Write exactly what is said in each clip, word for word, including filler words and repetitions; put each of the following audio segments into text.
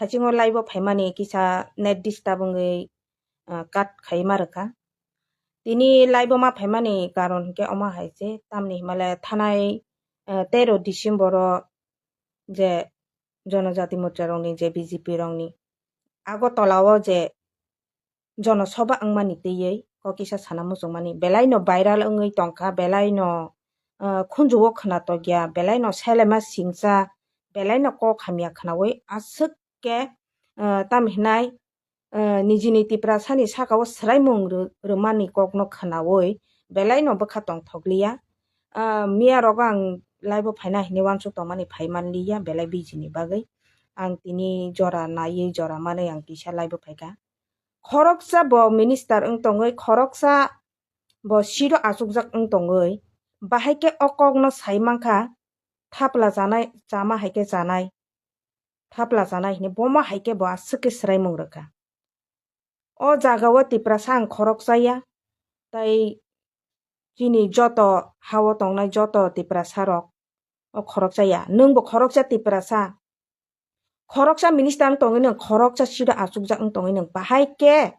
Haisingo live o phaimani kisa net disturb wngwi, ah, cut khaima rwkha. Tini live o ma phaimani karon hinkhe omo hai se, tamni himale thanai, ah, tero December o je Jonojati Morcha rokni je B J P rokni Agartala o je jonosobha wngmani twiwi kok kisa sana muchungmani, belaino viral wngwi tongkha, belaino, ah, khunjugo khwna tokya, belaino selema singcha, belaino kok hamya khwnawi aswk khe, ah, tamo hinai, ah, nijini Tiprasani sakao swraimung rw-, rwmani kokno khwnawi belaino bwkha tongthokliya. Ah, miyarogo ang live o phaina hinwi uansuk tongmani phaimanliya belai bijini bagwi. Ang tini jora naiwi jora manwi ang kisa live o phaikha. Khoroksa bo minister wng tongwi, khoroksa bo siro achukjak wng tongwi, bahai khe o kokno sai mankha, thapla chanai, chama hai khe chanai, thapla chanai hinwi bomo hai khe bo aswk khe swraimung rwkha. O jagao Tiprasa ang khoroksa ya, tai chini joto hao tongnai joto Tiprasa rok o khoroksa ya, nwngbo khoroksa Tiprasa. Khoroksa minister wng tongwi nwng khoroksa siro achukjak wng tongwi nwng bahai khe,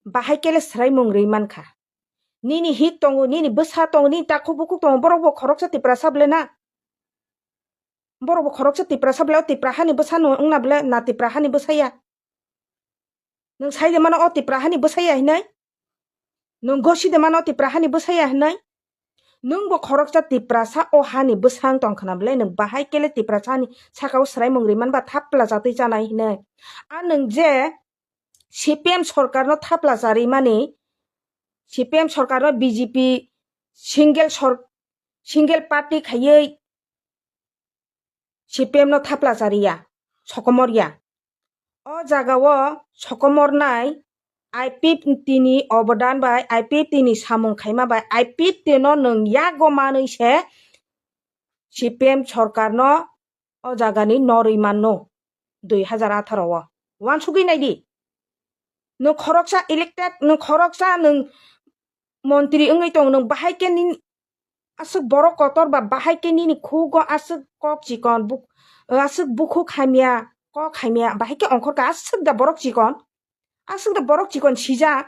bahai khe le swraimung rwi mankha. Nini hik tongo, nini bwsa tongo, nini takhuk bukhuk tongo, borok bo khoroksa Tiprasa bwle na? Borok bo khoroksa Tiprasa bwle, o Tipra hani bwsa no wngna bwle, na Tipra hani bwsa ya? Nwng sai de mano o Tipra hani bwsa ya hinwi? Nwng gosi de mano o Tipra hani bwsa ya hinwi? Nwng bo khoroksa Tiprasa o hani bwsang tong khna bwle, nwng bahai kele Tiprasa hani saka o swraimung rwi man ba thapla chatwi chanai hinwi. A nwng je C P M sorkar no thapla charwi mani, C P M sorkar no B J P single sor-, single party khaiwi C P M no thapla chariya, sokomor ya. O jaga o sokomor nai I P F T ni obodan bai, I P F T ni samung khaima bai, I P F T no nwng yago manwi se C P M sorkar no o jaga ni norwi manno dui hazar atharo o. Wansugwi nai di. Nwng khoroksa elected, nwng khoroksa nwng montri wngwi tong, nwng bahai khe nini aswk borok kotor ba bahai khe nini khugo aswk kok chikon, buk-, aswk bukhuk hamya, kok hamya, bahai khe ongkhor kha aswk da borok chikon, aswk da borok chikon sijak.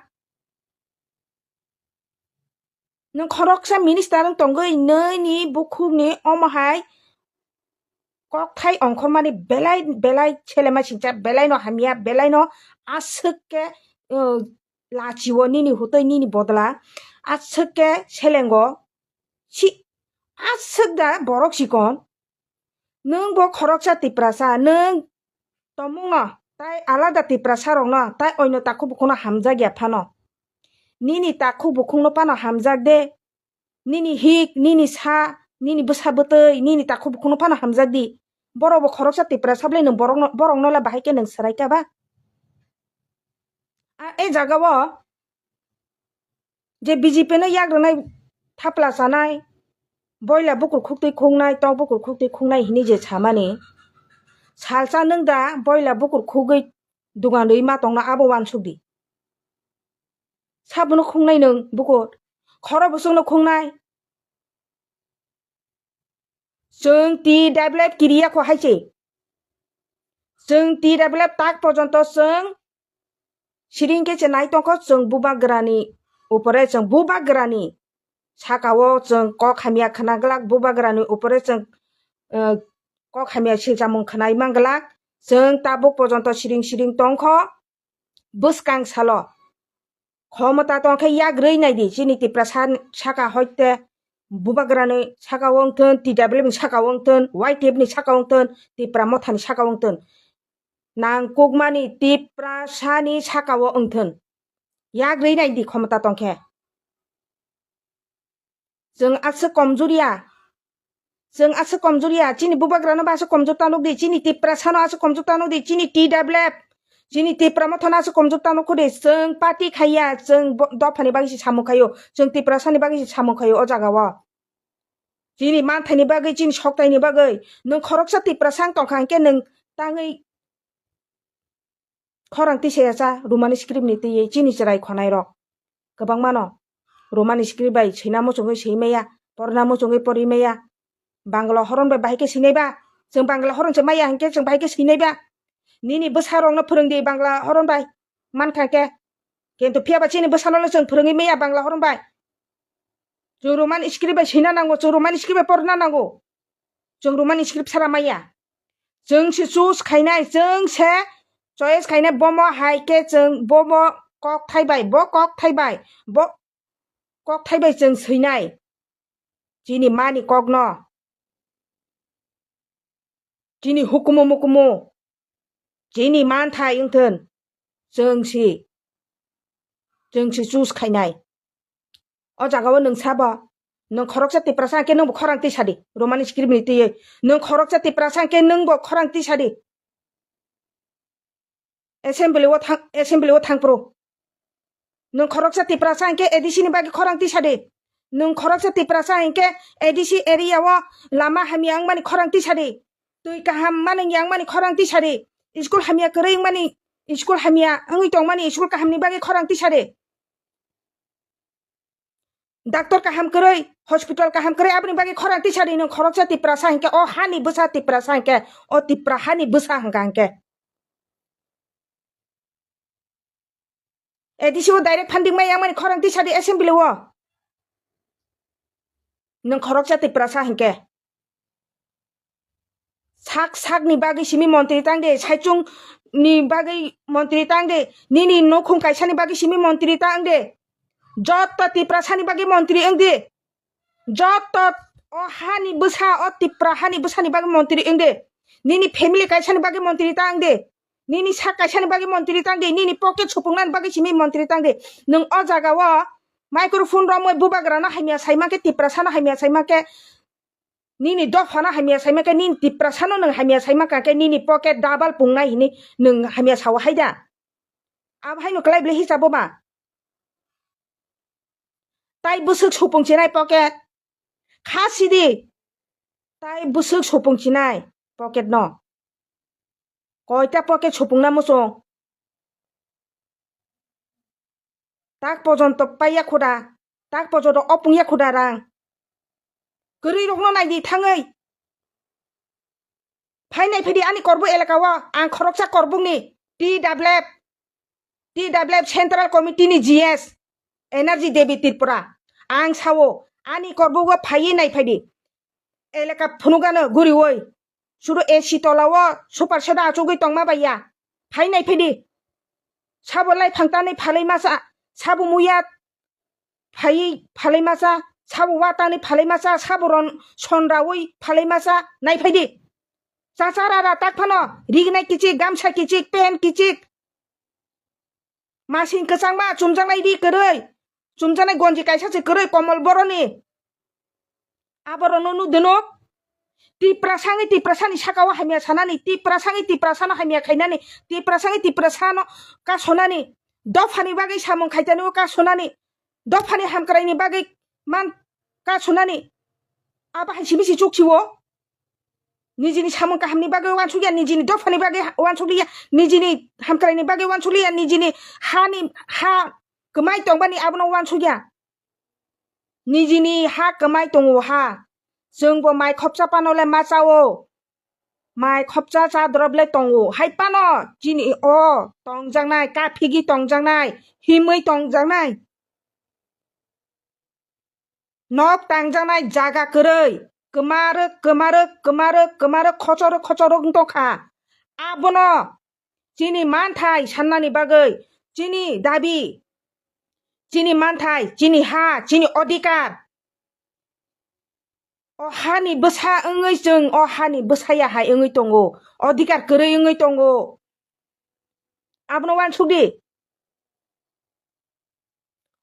Nwng khoroksa minister wng tongwi nini bukhukni omo hai kokthai ongkhormani belai belai selema singcha, belai no hamya, belai no aswk khe, uh, lachi o nini hutoi nini bodla aswk khe selengo. Si aswk da borok chikon. Nwng bo khoroksa Tiprasa, nwng tongmung no, tai alada Tiprasa rok no, tai oino takhuk bukhuk no hamjak ya phano. Nini takhuk bukhuk no phano hamjak de, nini hik, nini sa, nini bwsa bwtwi, nini takhuk bukhuk no phano hamjak di. Borok bo khoroksa Tiprasa bwle nwng borok no, borok no le bahai khe nwng swrai kha ba? A, e jaga o je B J P no yak rwnai thapla chanai, boila bukur khuktwi khungnai, tok bukur khuktwi khungnai hinwi je samani, salsa nwng da boila bukur khugwi dugan rwi ma tongna abo wansuk di. Sabono khungnai nwng bukur, khoro bwswk no khungnai. Chwng T W F kiriya kho hai se. Chwng T W F tak pojonto chwng siring khe se nai tongkho, chwng bubagrani upore, chwng bubagrani saka o chwng kok hamya khna glak, bubagrani upore chwng, eh, kok hamya silchamung khnai man glak. Chwng tabuk pojonto siring siring tongkho. Bwskang salo khomota tongkhe yak rwi nai di, chini Tiprasa saka hoite bubagrani saka o wngthun, T W F ni saka o wngthun, Y T F ni saka o wngthun, Tipra mothani saka o wngthun, nangkukmani Tiprasani saka o wngthun, yak rwi nai di khomota tongkhe. Chwng aswk komjor ya. Chwng aswk komjor ya. Chini bubagrano ba aswk komjor ta nukdi. Chini Tiprasano aswk komjor ta nukdi. Chini T W F, chini Tipra mothano aswk komjor ta nukho de. Chwng party khaiya. Chwng bo-, dophani bagwi se samung khaio. Chwng Tiprasani bagwi se samung khaio o jaga o. Chini manthaini bagwi, chini soktaini bagwi. Nwng khoroksa Tiprasa wng tongkha hinkhe nwng tangwi khorang tisa ya cha Romani script ni twiwi chini chwrai khonai rok kwbangma no Romani script bai swina muchungwi swi maya, porna muchungwi pori maya, Bangla horon bai bahai khe swinai ba, chwng Bangla horon se maya hinkhe chwng bahai khe swinai ba, Nini bwsarokno phwrwng di Bangla horon bai. Mankha khe. Kintu phiya ba chini bwsano le chwng phwrwngwi maya Bangla horon bai. Chwng Roman script bai swina nango, chwng Roman script bai porna nango. Chwng Roman script sara maya. Chwng se choose khainai, chwng se choice khainai, bomo hai khe chwng bomo kok thai bai, bo kok thai bai, bo kok thai bai chwng swinai. Chini mani kokno. Chini hukumu mukumu. Chini manthai wngthun. Chwng si. Chwng si choose khainai. O jagao nwng sabo. Nwng khoroksa Tiprasa hwnkhe nwngbo khorang tisadi. Roman script ni twiwi. Nwng khoroksa Tiprasa hwnkhe nwngbo khorang tisadi. Assembly o thang, assembly o thangphru. Nwng khoroksa Tiprasa hwnkhe A D C ni bagwi khorang tisadi. Nwng khoroksa Tiprasa hwnkhe A D C area o lama hamya wngmani khorang tisadi. Twi kaham manwng ya wngmani khorang tisadi. School hamya kwrwi wngmani, school hamya wngwi tongmani school kahamni bagwi khorang tisadi. Doctor kaham kwrwi, hospital kaham kwrwi, aboni bagwi khorang tisadi nwng khoroksa Tiprasa hwnkhe, o hani bwsa Tiprasa hwnkhe, o Tipra hani bwsa hwnkha hwnkhe. A D C o direct funding mai yangmani khorang tisadi assembly o. Nwng khoroksa Tiprasa hwnkhe. Sak sakni bagwi simi montri tang de, saichung ni bagwi montri tang de, nini nukhung kaisani bagwi simi montri tang de. Jotto Tiprasani bagwi montri wng di. Jotto o hani bwsa, o Tipra hani bwsani bagwi montri wng di. Nini family kaisani bagwi montri tang di. Nini sak kaisani bagwi montri tang di. Nini pocket supungnani bagwi simi montri tang di. Nwng o jaga o microphone romwi bubagrano hamya saima khe, Tiprasano hamya saima khe, nini dophano hamya saima khe, nini Tiprasano nwng hamya saima kha khe, nini pocket double pungnai hini nwng hamya sao hai da. Abo haino kwlai bwlai hisabo ba. Tai bwswk supung chinai pocket. Kha sidi. Tai bwswk supung chinai pocket no. Koita pocket supungna muchung. Tak pojonto paiya khuda. Tak pojonto opungya khuda rang. Kwrwi rokno naidi thangwi. Phainai phidi ani Korbu elaka o ang khoroksa Korbukni T W F, T W F Central Committee ni G S Energy Devi Tripura. Ang sao ani Korbugo phaiwi nai phaidi. Elaka phunukgano guriwi. Suru A C tola o super soda achugwi tongma baiya. Phainai phidi. Sabo lai phangtani phalai masa. Sabo muya phai phalai masa, sabo watani phalai masa, sabo ron sonrawi phalai masa, nai phaidi. Chachara ra tak phano, rignai kichik, gamsa kichik, pen kichik. Masing kwchangma, chumjaknai ri kwrwi, chumjaknai gonji kaisa se kwrwi, komol boroni. Aborokno nudino, Tiprasangwi Tiprasani sakao hamya sanani, Tiprasangwi Tiprasano hamya khainani, Tiprasangwi Tiprasano kasonani, dophani bagwi samung khaitani o kasonani, dophani hamkraini bagwi man kasonani. Abo hai simi si chukchiwo. Nijini samung kahamni bagwi wansukya, nijini dophani bagwi wansukliya, nijini hamkraini bagwi wansukliya, nijini hani ha kwmai tongbani abono wansukya. Nijini ha kwmai tongo ha. Chwngbo mai khopsa pano le ma chao. Mai khopsa cha drop le tongo. Hai pano chini o tongjaknai, kaphigi tongjaknai, himwi tongjaknai. Nok tangjaknai jaga kwrwi. Kwmarwk, kwmarwk, kwmarwk, kwmarwk, khochorwk, khochorwk wng tongkha. Abono chini manthai sannani bagwi, chini dabi, chini manthai, chini ha, chini odhikar. O hani bwsa wngwi chwng o hani bwsaya hai wngwi tongo, odhikar kwrwi wngwi tongo. Abono wansukdi.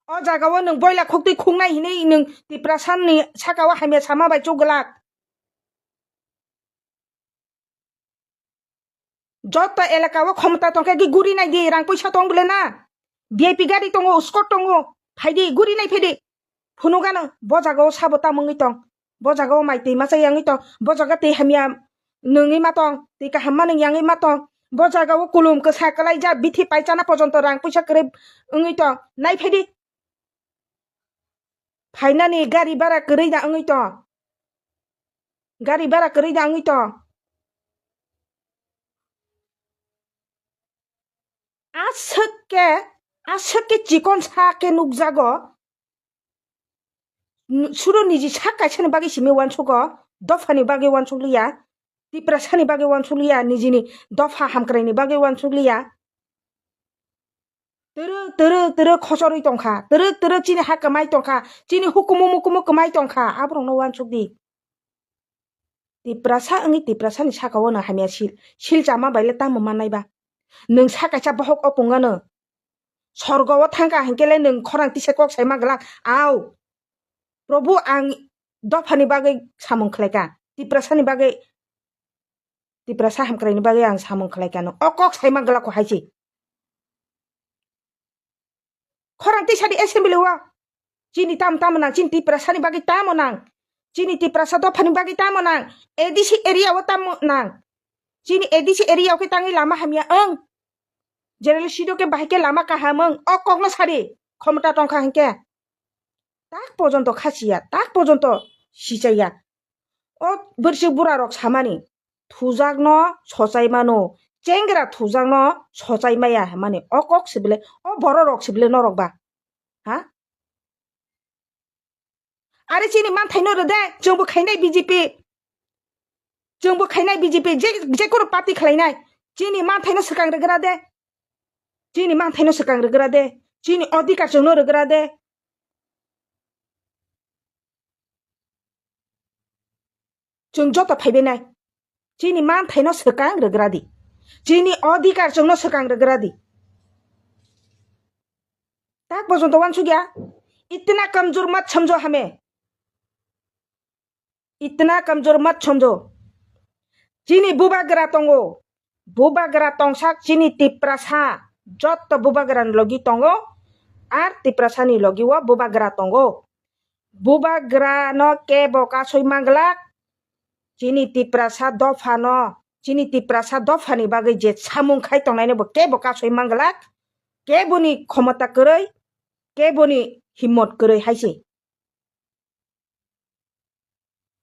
O jagao nwng boila khuktwi khuknai hinwi nwng Tiprasani sakao hamya sama bai chuk glak. Joto elaka o khomota tongkhe ki guri nai di, rang puisa tong bole na. V I P gari tongo, escort tongo, phaidi, guri nai phaidi. Phunukgano, bo jagao sabo tamo wngwi tong. Bo jagao mai twi masa yangwi tong. Bo jaga twi hamya nungwi ma tong, twi kaham ma nung yangwi ma tong. Bo jagao kulum kwsa kwlaijak, bithi paichana pojonto rang puisa kwrwi wngwi tong. Nai phaidi. Phainani gari bara kwrwi da wngwi tong. Gari bara kwrwi da wngwi tong. Aswk khe chikon sa khe nukjago. N-, suro niji sak kaisani bagwi simi uansugo, dophani bagwi uansukliya, Tiprasani bagwi uansukliya, nijini dopha hamkraini bagwi uansukliya. Twrwk, twrwk, twrwk khochorwi tongkha, twrwk, twrwk chini ha kwmai tongkha, chini hukumu mukumu kwmai tongkha, aborokno uansukdi. Tiprasa wngwi Tiprasani sakao no hamya sil, sil chama baile tamo mannai ba? Nwng sa kaisa bohok o pungano. Sorgo o thangkha hinkhe le nwng khorang tisa kok saima glak. Au. Probu ang dophani bagwi samung khlaikha. Tiprasani bagwi, Tiprasa hamkraini bagwi ang samung khlaikha no. O kok saima glak ko hai se. Khorang tisadi assembly o. Chini tam tamo nang, chini Tiprasani bagwi tamo nang. Chini Tiprasa dophani bagwi tamo nang. A D C area o tamo nang. Chini A D C area o khe tangwi lama hamya wng. General sido khe bahai khe lama kaham wng. O kokno sadi. Khomota tongkha hinkhe. Tak pojonto khasiya, tak pojonto sichaya. O bwrwswk burarok samani. Thujakno sochai mano, chengra thujakno sochai maya hwnmani o kok se bele, o bororok se bele norok ba? Ha? Are chini manthaino rw de, chwngbo khainai B J P. Chwngbo khainai B J P, je, je kunu party khlainai. Chini manthaino swkang rwgra de. Chini manthaino swkang rwgra de. Chini odhikar chwngno rwgra de. Chwng joto phaibainai. Chini manthaino swkang rwgra di. Chini odhikar chwngno swkang rwgra di. Tak pojonto uansukya. Itna kamjor mat samjo hame. Itna kamjor mat samjo. Chini bubagra tongo. Bubagra tongsak chini Tiprasa. Jotto bubagrani logi tongo. Ar Tiprasani logi o bubagra tongo. Bubagra no kebo kasui manglak. Chini Tiprasa dopha no, chini Tiprasa dopha ni bagwi je samung khai tongnai no bo kebo kasui manglak. Kebo ni khomota kwrwi, kebo ni himmot kwrwi hai se.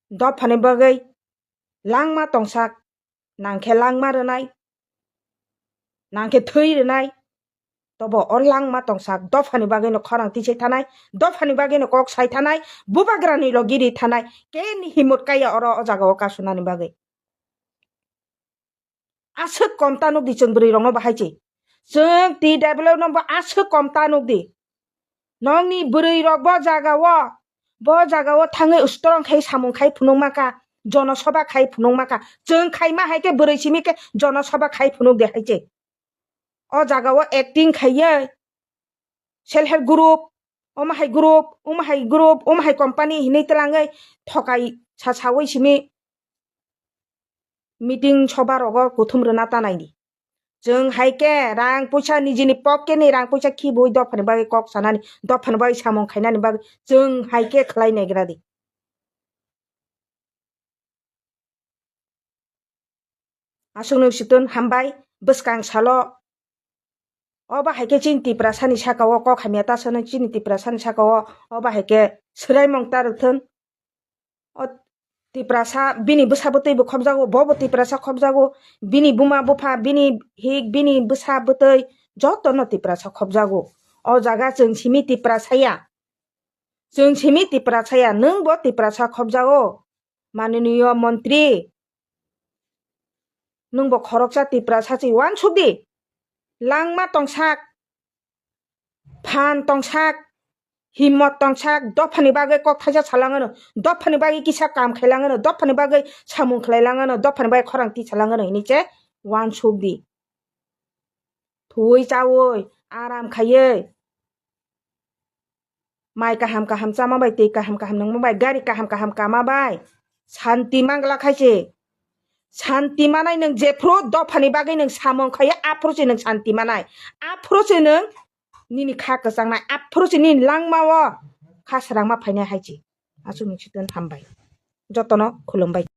Dophani bagwi langma tongsak, nangkhe langma rwnai, nangkhe thwi rwnai, tobo o langma tongsak, dophani bagwino khorang tisai thanai, dophani bagwino kok sai thanai, bubagrani logi ri thanai, keni himot kaiya oro o jagao kasunani bagwi. Aswk kom ta nukdi chwng bwrwi rokno bahai se. Chwng T W no bo aswk kom ta nukdi. Nokni bwrwi rok bo jaga o, bo jaga o thangwi strong khai samung khai phunuk maka, jonosoba khai phunuk maka. Chwng khai ma hai khe bwrwi simi khe jonosoba khai phunuk de hai se. O jaga o acting khaiye self help group, omo hai group, omo hai group, omo hai company hinwi twlangwi thokai sa sawi simi meeting soba rogo kuthum rwna ta naidi. Chwng hai khe rang puisa nijini pocket ni rang puisa khibui dophani bagwi kok sanani, dophani bagwi samung khainani bagwi chwng hai khe khlai naigra di. Aswkno swtun hambai bwskang salo. Obo hai khe chini Tiprasani saka o kok hamya ta sano chini Tiprasani saka o obo hai khe swraimung ta rwthun. O Tiprasa bini bwsa bwtwi bo khobjago, bo bo Tiprasa khobjago, bini buma bupha, bini hik, bini bwsa bwtwi jotono Tiprasa khobjago. O jaga chwng simi Tiprasa ya. Chwng simi Tiprasa ya, nwng bo Tiprasa khobjago. Mananiyo montri, nwng bo khoroksa Tiprasa se uansuk di. Langma tongsak, phan tongsak, himmot tongsak, dophani bagwi kok thaisa salangano, dophani bagwi kisa kam khailangano, dophani bagwi samung khlailangano, dophani bagwi khorang tisalangano hinwi se uansuk di. Thuwi chawi, aram khaiwi. Mai kaham kaham chama bai, twi kaham kaham nungma bai, gari kaham kaham kama bai. Santi mangla khai se. Santi manai nwng jephru dophani bagwi nwng samung khaiya, aphuru se nwng santi manai. Aphuru se nwng nini kha kwchangnai, aphuru se nini langma o kha swrangma phainai hai se. Aswk nwng swtun hambai. Jotono khulumbai.